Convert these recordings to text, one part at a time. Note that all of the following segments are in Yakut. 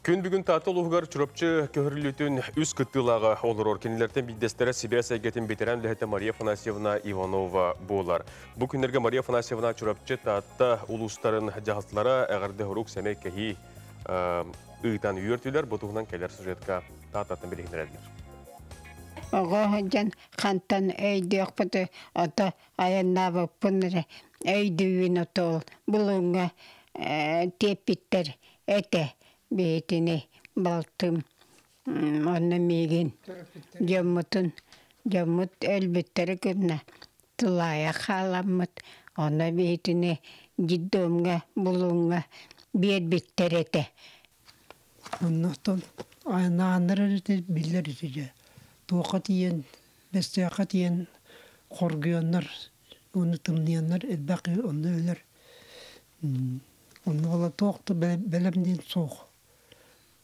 Күн бүгүн Таатта улууһугар Чурапчы көһөрүллүүтүн үс кыттыылааҕа олорор. Кинилэртэн биирдэстэрэ сибээс эйгэтин бэтэрээн үлэһитэ Мария Афанасьевна Иванова буолар. Бу күннэргэ Мария Афанасьевна Чурапчы, Таатта улуустарын дьаһалталара эҕэрдэ сурук сэмэй кэһии ыытан үөртүлэр. Бу туһунан кэлэр сюжетка Тааттаттан билиһиннэрэллэр. Оҕо сылдьан хантан өйдүөхпүтүй, ото айаннаабыппын эрэ өйдүүбүн отол булуҥҥа тиэппиттэр этэ биһитини балтым онно миигин дьоммутун дьоммут өлбүттэрэ гына тулаайах хааламмыт онно биһитини детдомҥа булуҥҥа биэрбиттэр этэ. Оннуттан айаннааннар эрэ биллэр ити дьэ туохха тиийэн Бэстээххэ тиийэн хоргуйаннар уонна тымныйаннар элбэх киһи онно өлөр. Онно буола туох да бэлэм диэн суох.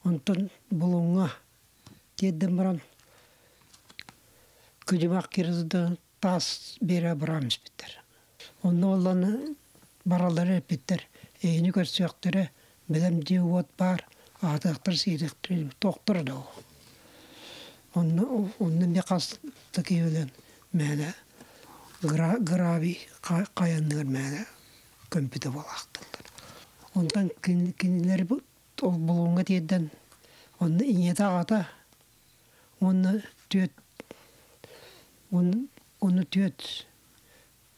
Онтон Булуҥҥа тиэрдэн баран кыдьымах кирилда таас биэрэ баран испиттэр. Онно буоллаҕына бараллара эппиттэр эйини көрсүөхтэрэ, бэлэм дьиэ-уот баар, аһатыахтара-сиэтиэхтэрэ туохтара да суох. Онно онно эмиэ хас да киһи өлөн мээнэ гравий хайанныгар мээнэ көмпүтэ буолаахталлар. Онтон кинилэри ол Булуҥҥа тиэрдэн онно ийэтэ аҕата уонна түөрт уонна түөрт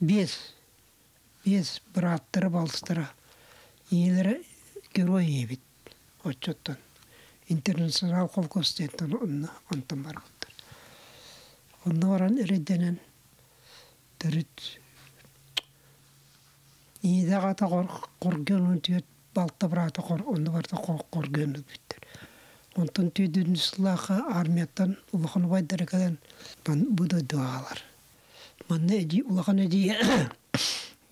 биэс биэс бырааттара балтыстара ийэлэрэ герой ийэбит оччоттон интернационал холкуос диэнтэн онно онтон барбыттар онно баран эрэйдэнэн төрүт ийэтэ аҕата хоргуйан түөрт балта быраата онно барыта хоргуйан өлбүттэр онтон түөртүн сыллаахха армияттан улахан убайдара кэлэн бу дойдуга аҕалар. Манна эдьиий улахан эдьиийэ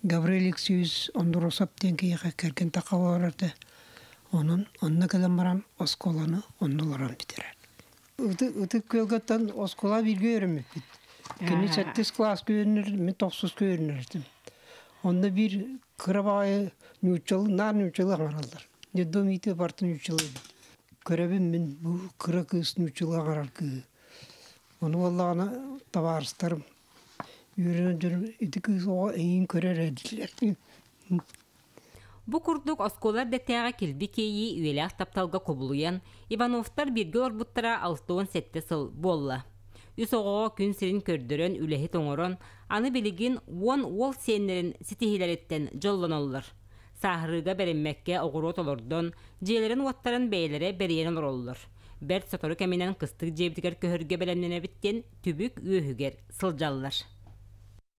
Гаврил Алексеевич Андросов диэн киһиэхэ кэргэн тахха этэ. Онон онно кэлэн баран оскуоланы онно олорон бүтэрэр. Ытык Күөлгэттэн оскуола бииргэ үөрэммиппит. Кини сэттис кылааска үөрэнэр, мин тохсуска үөрэнэр этим. Онно биир кыра баҕайы нууччалыы, наар нууччалыы аҥараллар. Детдом иитэ барыта нууччалыы эбит. Көрөбүн мин бу кыра кыыс нууччалыы аҥарар кыыһы. Ону буоллаҕына табаарыстарым үөрэнэн дьонум ити кыыс оҕо эйигин көрөр ээ дииллэр. Бу курдук оскуола эрдэтээҕи килби киэйии үйэлээх тапталга кубулуйан, Ивановтар бииргэ олорбуттара 67 сыл буолла. Үс оҕоҕо күн сирин көрдөрөн, үлэһит оҥорон, аны билигин 10 уол сиэннэрин ситиһиилэриттэн дьоллоноллор. Сааһырыыга бэриммэккэ оҕуруот олордон, дьиэлэрин-уоттарын бэйэлэрэ бэрийэн олороллор. Бэрт сотору кэминэн кыстык дьиэбитигэр көһөргө бэлэмнэнэбит диэн түбүк үөһүгэр сылдьаллар.